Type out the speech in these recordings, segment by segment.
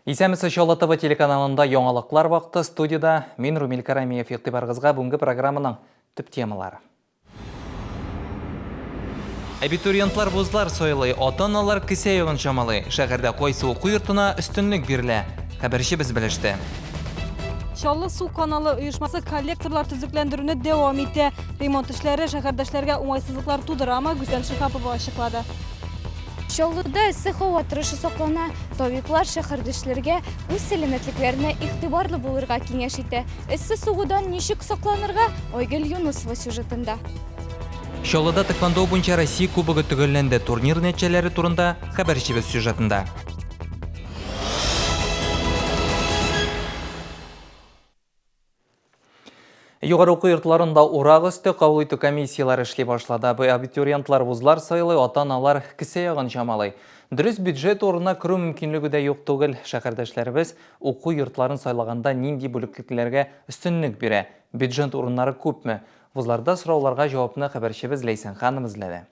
Исәнмесез, Чаллы ТВ телеканалында яңалыклар вакыты. Студиядә мин Румил Карамиев. Игътибарыгызга бүгенге программаның төп темалары. Абитуриентлар вузлар сайлый, ата-аналар кесә ягын чамалый. Шәһәрдә кайсы уку йортына өстенлек бирелә? Хәбәрчебез белеште. Чаллы су каналы оешмасы коллекторлар төзекләндерүне дәвам итә. Ремонт эшләре шәһәрдәшләргә уңайсызлыклар тудырамы, Гүзәл Шиһапова ачыклады. Чаллыда эссе һава торышы саклана. Табиблар шәһәрдәшләргә үз сәламәтлекләренә игътибарлы булырга киңәш итә. Эссе сугудан ничек сакланырга, Айгөл Юнысова сюжетында. Чаллыда тэквондо буенча Россия Кубогы төгәлләнде. Турнир нәтиҗәләре турында хәбәрчебез сюжетында. Югары уку йортларында урак өсте кабул итү комиссияләре эшли башлады. Абитуриентлар вузлар сайлый, ата-аналар кесә ягын чамалый. Дөрес, бюджет урынына керү мөмкинлеге дә юк түгел. Шәһәрдәшләребез уку йортларын сайлаганда нинди бүлеклекләргә өстенлек бирә? Бюджет урыннары күпме? Вузларда сорауларга җавапны хәбәрчебез Ләйсән ханым эзләде.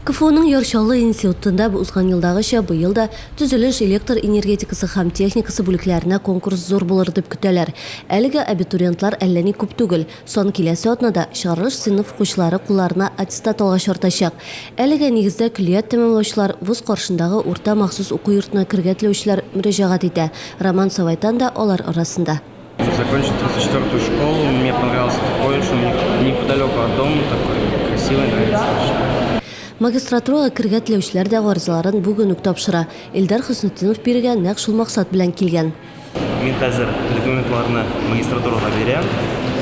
КФУның Яр Чаллы институтында узган елдагыча быел да төзелеш, электр энергетикасы һәм техникасы бүлекләренә конкурс зур булыр дип көтәләр. Әлегә абитуриентлар әллә ни күп түгел. Сан киләсе атнада чыгарылыш сыйныф укучылары кулларына аттестат алгач артачак. Әлегә нигездә көллият тәмамлаучылар, вуз каршындагы урта махсус уку йортына керергә теләүчеләр мөрәҗәгать итә. Роман Савайтан да алар арасында. Закончил 34-ю школу, мне понравился такой, что неподалеку от дома такой, красивый, нравится очень. Магистратурага керергә теләүчеләр дә гаризаларын бүген үк тапшыра. Илдар Хөснетдинов бирегә нәкъ шул максат белән килгән. Мин хәзер документларны магистратурага бирәм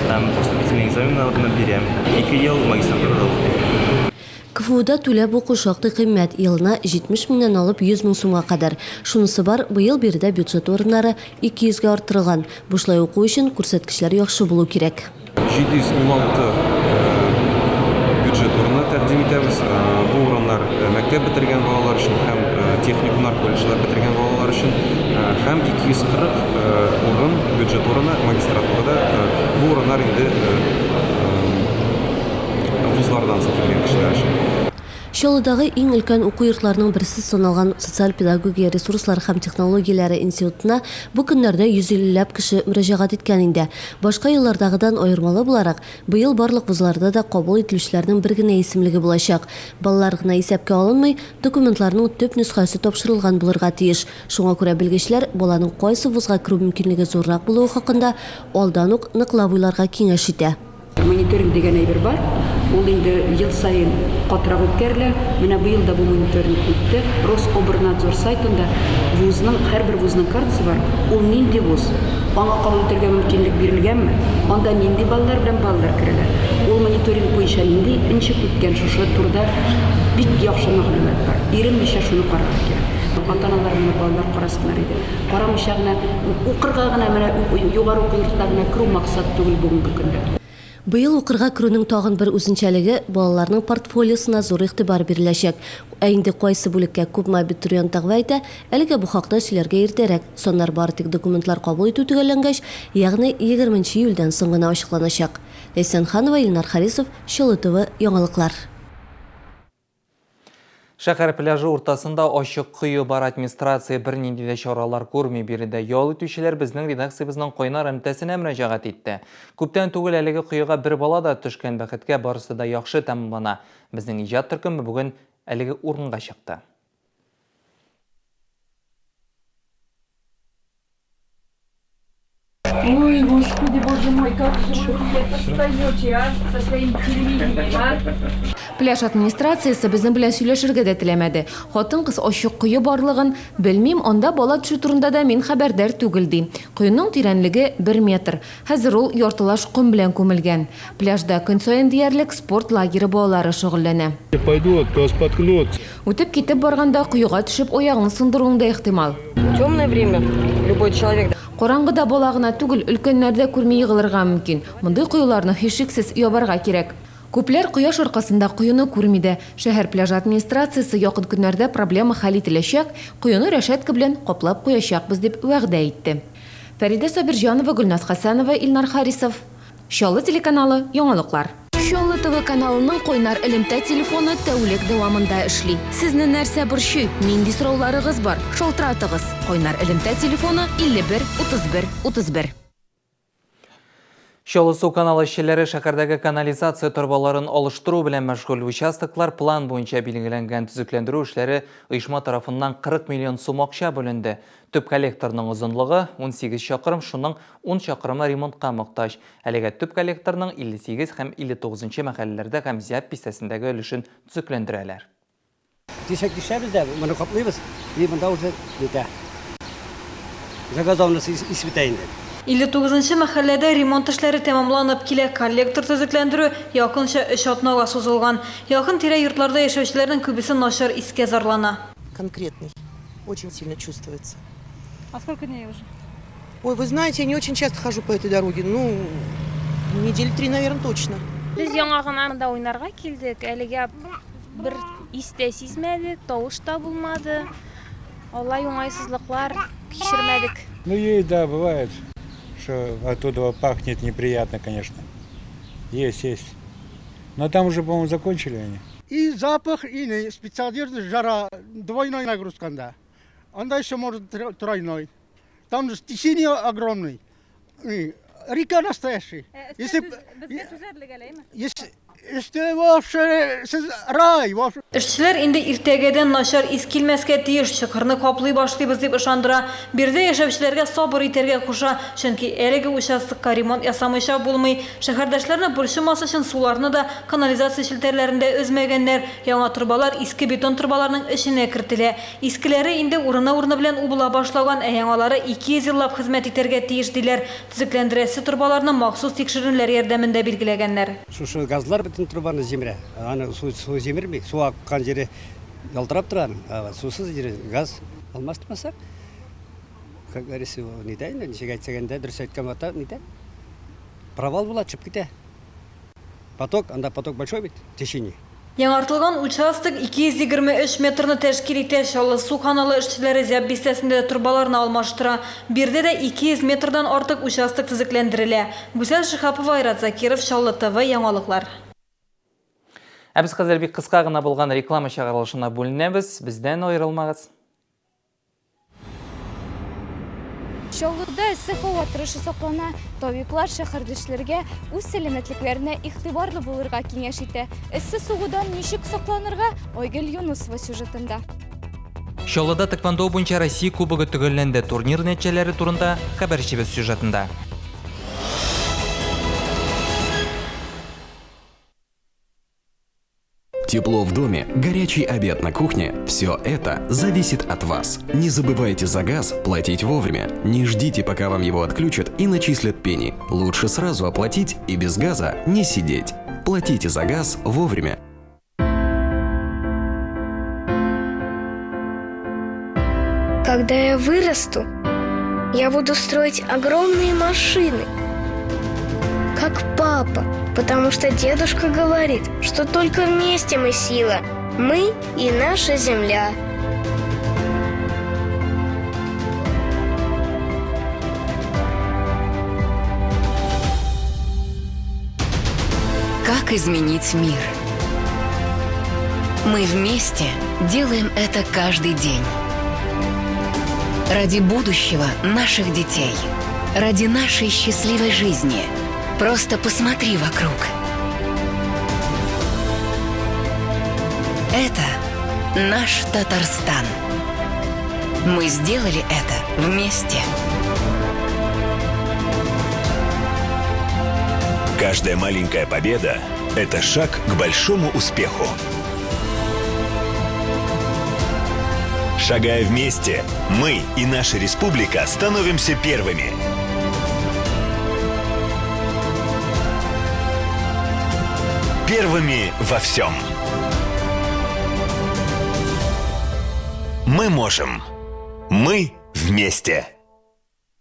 һәм вступительный экзаменнарны бирәм. Ике ел магистратурада укыйм. КФУда түләп уку шактый кыйммәт, елына 70 меңнән алып 100 мең сумга кадәр. Шунысы бар, быел биредә бюджет урыннары 200 гә арттырылган. Бушлай уку өчен күрсәткечләр яхшы булу кирәк. 716 бюджет урыны тәкъдим итәбез. Бу урыннар мәктәп бетергән балалар өчен һәм техникумнар, колледжлар бетергән балалар өчен һәм 240 урын, бюджет урыны магистратурада. Бу урыннар инде Вузлардан соң килгән кешеләр өчен. Чаллыдагы иң өлкән уку йортларының берсе саналган Социаль-педагогия ресурслары һәм технологияләре институтына бу көннәрдә 150 ләп кеше мөрәҗәгать иткән инде. Башка еллардагыдан аермалы буларак, быел барлык вузларда да кабул ителүчеләрнең бер генә исемлеге булачак. Баллар гына исәпкә алынмый, документларның төп нөсхәсе тапшырылган булырга тиеш. Шуңа күрә белгечләр баланың кайсы вузга керү мөмкинлеге зуррак булуы хакында алдан ук ныклап уйларга киңәш итә. Мониторинг дигән әйбер бар. Ул инде ел саен катырак үткәрелә. Менә быел да бу мониторинг үтте. Рособрнадзор сайтында вузның, һәрбер вузның картасы бар. Ул нинди вуз? Аңа кабул итәргә мөмкинлек бирелгәнме? Анда нинди баллар белән баллар керәләр? Ул мониторинг буенча нинди, ничек үткән? Шушы турыда бик яхшы мәгълүмат бар. Иренмичә шуны карарга кирәк. Ата-аналар моны балалар карасыннар иде. Карамыйча гына, укырга гына, менә югары уку йортына гына керү максат түгел бүгенге көндә. Быел укырга керүнең тагын бер үзенчәлеге, балаларның портфолиосына зур игътибар биреләчәк. Ә инде кайсы бүлеккә күпме абитуриент дәгъва итә, әлегә бу хакта сөйләргә иртәрәк. Саннар бары тик документлар кабул итү төгәлләнгәч, ягъни егерменче июльдән соң гына ачыкланачак. Ләйсән Ханова, Илнар Харисов, Чаллы ТВ, яңалыклар. Шәһәр пляжы уртасында ачык кое бар администрация бернинди дә чаралар күрми. Биредә ял итүчеләр безнең редакциябезнең кайнар элемтәсенә мөрәҗәгать итте. Күптән түгел әлеге коега бер бала да төшкән, бәхеткә барысы да яхшы тәмамлана. Безнең иҗат төркеме бүген әлеге урынга чыкты. Ой, господи, боже мой, как же вы меня достаете, а, со своим телевидением, а? Пляж администрациясе безнең белән сөйләшергә дә теләмәде. Хатын-кыз ачык кое барлыгын белмим, анда бала төшү турында да мин хәбәрдар түгел, ди. Коеның тирәнлеге бер метр. Хәзер ул яртылаш ком белән күмелгән. Пляжда көн саен диярлек спорт лагере балалары шөгыльләнә. Пойду, то споткнуться. Үтеп китеп барганда коега төшеп аягыңны сындыруың да ихтимал. Темное время любой человек. Караңгыда бала гына түгел, өлкәннәр дә күрми егылырга мөмкин. Мондый коеларны һичшиксез ябарга кирәк. Күпләр кояш аркасында коены күрми дә. Шәһәр пляжы администрациясе якын көннәрдә проблема хәл ителәчәк, коены рәшәткә белән каплап куячакбыз дип вәгъдә итте. Фәридә Сабирҗанова, Гөлназ Хәсәнова, Илнар Харисов. Чаллы телеканалы, яңалыклар. Чаллы ТВ каналының кайнар элемтә телефоны тәүлек дәвамында эшли. Сезне нәрсә борчый, нинди сорауларыгыз бар? Шалтыратыгыз. Кайнар элемтә телефоны 51 31 31. Чаллы су каналы эшчеләре шәһәрдәге канализация торбаларын алыштыру белән мәшгуль. Участоклар план буенча билгеләнгән. Төзекләндерү эшләре оешма тарафыннан 40 миллион сум акча бүленде. Төп коллекторның озынлыгы 18 чакрым, шуның 10 чакрымы ремонтка мохтаҗ. Әлегә төп коллекторның 58 һәм 59 нчы мәхәлләләрдә һәм Зяб бистәсендәге өлешен төзекләндерәләр. Тишек тишәбез дә, моны каплыйбыз, и монда уже нитә. Загазованность ис бетә инде. 59 нчы мәхәлләдә ремонт эшләре тәмамланып килә, коллектор төзекләндерү якынча өч атнага сузылган. Якын-тирә йортларда яшәүчеләрнең күбесе начар искә зарлана. Конкретный. Очень сильно чувствуется. А сколько дней уже? Ой, вы знаете, я не очень часто хожу по этой дороге. Ну, недели три, наверное, точно. Без яңа гына монда уйнарга килдек. Әлегә бер ис тә сизмәдек, тавыш та булмады. Алай уңайсызлыклар кичермәдек. Ну, есть, да, бывает, что оттуда пахнет неприятно, конечно. Есть, есть. Но там уже, по-моему, закончили они. И запах, и специализированная жара, двойной нагрузка, да. Анда еще может тройной. Там же течение огромный. Река настоящий. Э, Если, Безгә түзәрлек әле, әйме? если, если вообще сез рай, вообще. Эшчеләр инде иртәгәдән начар ис килмәскә тиеш, чокырны каплый башлыйбыз дип ышандыра. Биредә яшәүчеләргә сабыр итәргә куша, чөнки әлеге участокка ремонт ясамыйча булмый. Шәһәрдәшләрне борчымас өчен суларны да канализация челтәрләрен дә өзмәгәннәр. Яңа торбалар иске бетон торбаларның эченә кертелә. Искеләре инде урыны-урыны белән убыла башлаган, ә яңалары 200 еллап хезмәт итәргә тиеш, диләр. Төзекләндерәсе торбаларны махсус тикшеренүләр ярдәмендә билгеләгәннәр. Шушы газлар бөтен трубаны җимерә. Аны су, су җимерми. Су аккан җире ялтырап тора аның. Ә сусыз җире газ алмаштырмасак, как говорится, нидә инде, ничек әйтсәк инде, дөрес әйткән вакытта нидә? Провал була, төшеп китә. Поток, анда поток большой бит, течение. Яңартылган участок 223 метрны тәшкил итә. Чаллы су каналы эшчеләре Зяб бистәсендә дә торбаларны алмаштыра. Биредә дә 200 метрдан артык участок төзекләндерелә. Гүзәл Шиһапова, Айрат Закиров, Чаллы ТВ, яңалыклар. Ә без хәзер бик кыска гына булган реклама чыгарылышына бүленәбез. Бездән аерылмагыз. Чаллыда эссе һава торышы саклана. Табиблар шәһәрдәшләргә үз сәламәтлекләренә игътибарлы булырга киңәш итә. Эссе сугудан ничек сакланырга? Айгөл Юнусова сюжетында. Чаллыда тэквондо буенча Россия кубогы төгәлләнде. Турнир нәтиҗәләре турында хәбәрчебез сюжетында. Тепло в доме, горячий обед на кухне – все это зависит от вас. Не забывайте за газ платить вовремя. Не ждите, пока вам его отключат и начислят пени. Лучше сразу оплатить и без газа не сидеть. Платите за газ вовремя. Когда я вырасту, я буду строить огромные машины, как папа, потому что дедушка говорит, что только вместе мы сила, мы и наша земля. Как изменить мир? Мы вместе делаем это каждый день. Ради будущего наших детей. Ради нашей счастливой жизни. Просто посмотри вокруг. Это наш Татарстан. Мы сделали это вместе. Каждая маленькая победа – это шаг к большому успеху. Шагая вместе, мы и наша республика становимся первыми. Первыми во всем. Мы можем. Мы вместе.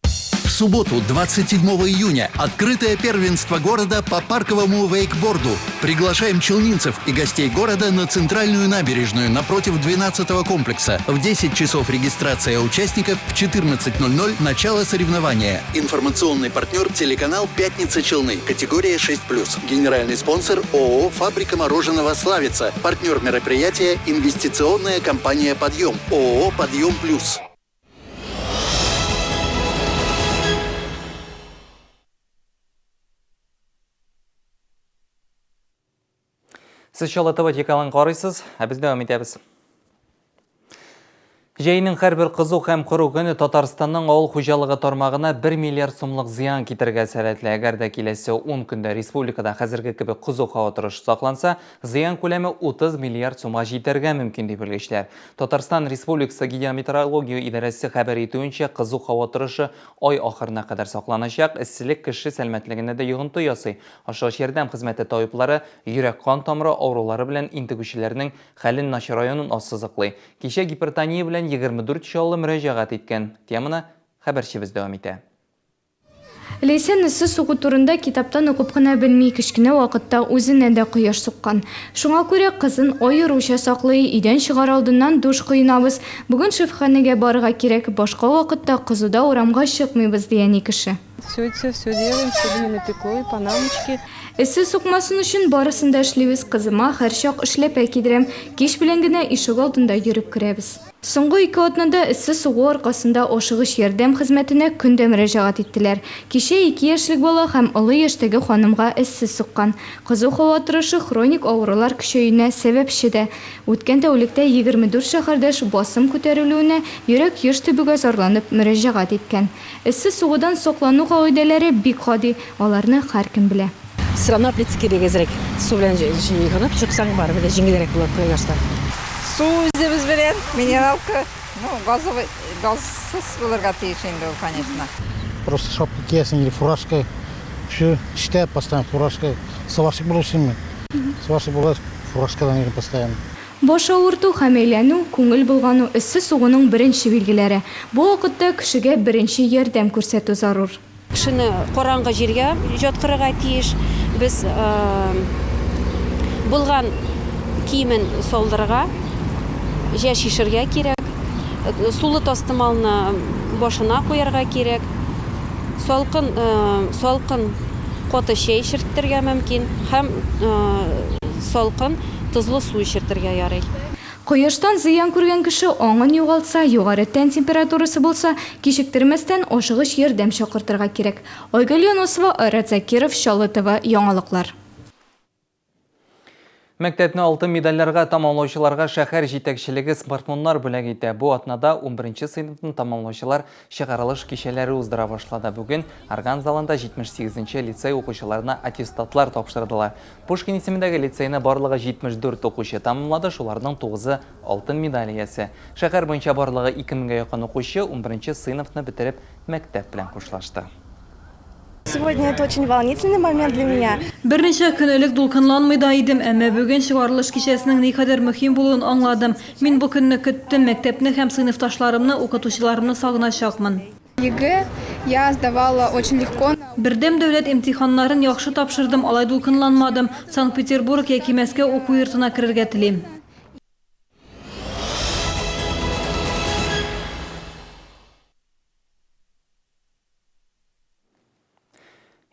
В субботу, 27 июня, открытое первенство города по парковому вейкборду. Приглашаем челнинцев и гостей города на центральную набережную напротив 12-го комплекса. В 10 часов регистрация участников, в 14.00 начало соревнования. Информационный партнер телеканал «Пятница Челны», категория 6+. Генеральный спонсор ООО «Фабрика мороженого Славица». Партнер мероприятия инвестиционная компания «Подъем» ООО «Подъем Плюс». Сез Чаллы ТВ телеканалын карыйсыз, ә без дәвам итәбез. Җәйнең һәрбер кызу һәм коры көне Татарстанның авыл хуҗалыгы тармагына 1 миллиард сумлык зыян китерергә сәләтле. Әгәр дә киләсе 10 көндә республикада хәзерге кебек кызу һава торышы сакланса, зыян күләме 30 миллиард сумга җитәргә мөмкин, ди белгечләр. Татарстан Республикасы Гидрометеорология идарәсе хәбәр итүенчә, кызу һава торышы ай ахырына кадәр сакланачак. Эсселек кеше сәламәтлегенә дә йогынты ясый. Ашыгыч ярдәм хезмәте табиблары йөрәк-кан тамыры авырулары белән интегүчеләрнең хәлен начараюын ассызыклый. Кичә гипертония белән 24 чаллы мөрәҗәгать иткән. Теманы хәбәрчебез дәвам итә. Ләйсән эссе сугу турында китаптан укып кына белми, кечкенә вакытта үзенә дә кояш суккан. Шуңа күрә кызын аеруча саклый, өйдән чыгар алдыннан душ коенабыз, бүген шифаханәгә барырга кирәк, башка вакытта кызуда урамга чыкмыйбыз, ди әни кеше. Все, все, все делаем, чтобы не напекло, и панамочки. Эссе сукмасын өчен барысын да эшлибез, кызыма һәрчак эшләпә кидерәм, кич белән генә ишек алдында йөреп керәбез. Соңгы ике атнада эссе сугу аркасында ашыгыч ярдәм хезмәтенә көн дә мөрәҗәгать иттеләр. Кичә ике яшьлек бала һәм олы яшьтәге ханымга эссе суккан. Кызу һава торышы хроник авырулар көчәюенә сәбәпче дә. Үткән тәүлектә 24 шәһәрдәш басым күтәрелүенә, йөрәк еш тибүгә зарланып мөрәҗәгать иткән. Эссе сугудан саклану кагыйдәләре бик гади, аларны һәркем белә. Все равно оплетиться кирәк әзрәк. Су белән юынып чыксаң, барыбер дә җиңелрәк була кояшта. Су үзебез белән, минералка, ну, газовый, газсыз булырга тиеш инде ул, конечно. Просто шапка киясең или фуражка, все, эштә постоянно фуражка. Сварщик булып эшлим мин. Сварщик булгач, фуражкадан йөрим постоянно. Баш авырту һәм әйләнү, күңел болгану, эссе сугуның беренче билгеләре. Бу вакытта кешегә беренче ярдәм күрсәтү зарур. Кешене караңгы җиргә җаткырырга тиеш. Без булган киемен салдырырга, җә чишергә кирәк. Сулы тастымалны башына куярга кирәк. Салкын, салкын каты чәй эчерттергә мөмкин һәм салкын тозлы су эчертергә ярый. Кояштан зыян күргән кеше аңын югалтса, югары тән температурасы булса, кичектермәстән ашыгыч ярдәм чакыртырга кирәк. Айгөл Юнусова, Айрат Закиров, Чаллы ТВ, яңалыклар. Мәктәпне алтын медальләргә тәмамлаучыларга шәһәр җитәкчелеге смартфоннар бүләк итә. Бу атнада 11 сыйныфны тәмамлаучылар чыгарылыш кичәләре уздыра башлады. Бүген Орган залында 78 нче лицей укучыларына аттестатлар тапшырдылар. Пушкин исемендәге лицейны барлыгы 74 укучы тәмамлады, шуларның тугызы алтын медаль иясе. Шәһәр буенча барлыгы 2000 гә якын укучы 11 сыйныфны бетереп мәктәп белән хушлашты. Сегодня это очень волнительный момент для меня. Берничә көн элек дулкынланмый да идем, әмма бүген чыгарылыш кичәсенең никадәр мөһим булуын аңладым. Мин бу көнне көттем, мәктәпне һәм сыйныфташларымны, укытучыларымны сагыначакмын. ЕГЭ я сдавала очень легко. Бердәм дәүләт имтиханнарын яхшы тапшырдым, алай дулкынланмадым. Санкт-Петербург яки Мәскәү уку йортына керергә телим.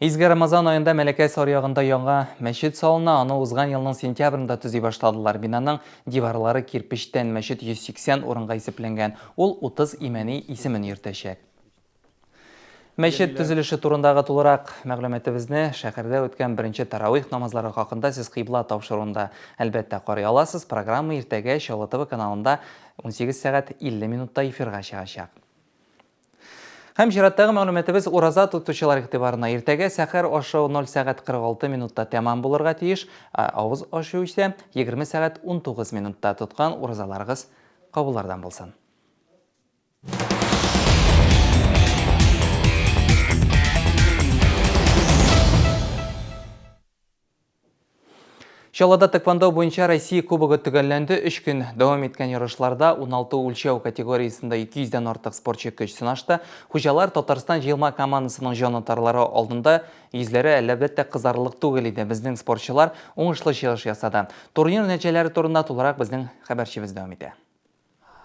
Изге Рамазан аенда Мәләкәс аръягында яңа мәчет салына. Аны узган елның сентябрендә төзи башладылар. Бинаның диварлары кирпечтән, мәчет 180 урынга исәпләнгән. Ул 30 Имәни исемен йөртәчәк. Мәчет төзелеше турындагы тулырак мәгълүматыбызны шәһәрдә үткән беренче таравих намазлары хакында сез Кыйбла тапшыруында әлбәттә карый аласыз. Программа иртәгә Чаллы ТВ каналында 18 сәгать 50 минутта эфирга чыгачак. Һәм чираттагы мәгълүматыбыз ураза тотучылар игътибарына. Иртәгә сәхәр ашау 0 сәгать 46 минутта тәмам булырга тиеш, ә авыз ачу исә 20 сәгать 19 минутта. Тоткан уразаларыгыз кабуллардан булсын. Чаллыда тэквондо буенча Россия Кубогы төгәлләнде. Өч көн дәвам иткән ярышларда 16 үлчәү категориясендә 200 дән артык спортчы көч сынашты. Хуҗалар Татарстан җыелма командасының җанатарлары алдында йөзләре әлбәттә кызарырлык түгел иде. Безнең спортчылар уңышлы чыгыш ясады. Турнир нәтиҗәләре турында тулырак безнең хәбәрчебез дәвам итә.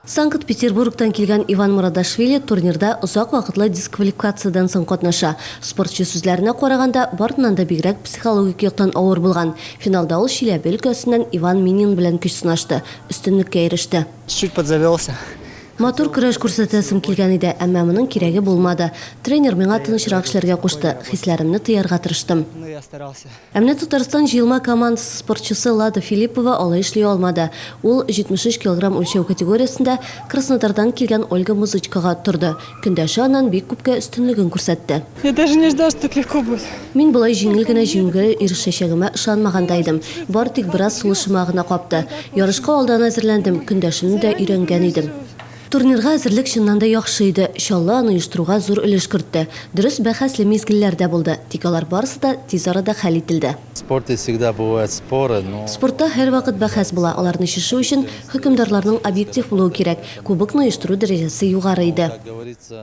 Санкт-Петербургтан килгән Иван Мурадашвили турнирда озак вакытлы дисквалификациядән соң катнаша. Спортчы сүзләренә караганда, барыннан да бигрәк психологик яктан авыр булган. Финалда ул Чиләбе өлкәсеннән Иван Минин белән көч сынашты, өстенлеккә иреште. Чуть подзавелся. Матур көрәш күрсәтәсем килгән иде, әмма моның кирәге булмады. Тренер миңа тынычрак эшләргә кушты, хисләремне тыярга тырыштым. Но я старался. Ә менә Татарстан җыелма командасы спортчысы Лада Филиппова алай эшли алмады. Ул 73 килограмм үлчәү категориясендә Краснодардан килгән Ольга Музычкага оттырды. Көндәше аннан бик күпкә өстенлеген күрсәтте. Я даже не ждал, что так легко будет. Мин болай җиңел генә җиңүгә ирешәчәгемә ышанмаган да идем. Бары тик бераз сулышыма гына капты. Ярышка алдан әзерләндем, көндәшемне дә өйрәнгән идем. Турнирга әзерлек чыннан да яхшы иде. Чаллы аны оештыруга зур өлеш кертте. Дөрес, бәхәсле мизгелләр дә булды, тик алар барысы да тиз арада хәл ителде. В спорте всегда бывают споры, но. Спортта һәрвакыт бәхәс була, аларны чишү өчен хөкемдарларның объектив булуы кирәк. Кубокны оештыру дәрәҗәсе югары иде.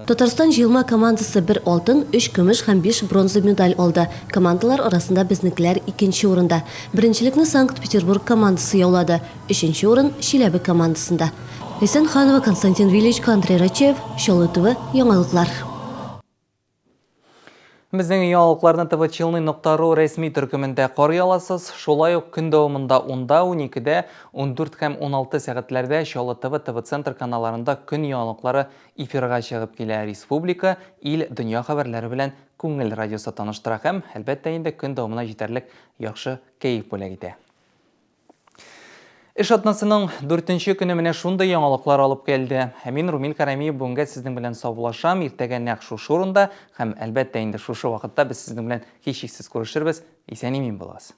Татарстан җыелма командасы бер алтын, өч көмеш һәм биш бронза медаль алды. Командалар арасында безнекеләр икенче урында. Беренчелекне Санкт-Петербург командасы яулады. Өченче урын, Чиләбе командасында. Ләйсән Ханова, Константин Величко, Андрей Рачеев, Чаллы ТВ, яңалыклар. Безнең яңалыкларны tvchelny.ru рәсми төркемендә карый аласыз. Шулай ук көн дәвамында 10-да, 12-дә, 14 һәм 16 сәгатьләрдә Чаллы ТВ, ТВ Центр каналларында көн яңалыклары эфирга чыгып килә. Республика, ил, дөнья хәбәрләре белән Күңел радиосы таныштыра һәм, әлбәттә инде, көн дәвамына җитәрлек яхшы кәеф бүләк итә. Эш атнасының дүртенче көне менә шундый яңалыклар алып килде. Ә мин Румил Карамиев бүгенгә сезнең белән саубуллашам. Иртәгә нәкъ шушы урында һәм, әлбәттә инде, шушы вакытта без сезнең белән һичшиксез күрешербез. Исән-имин булыгыз.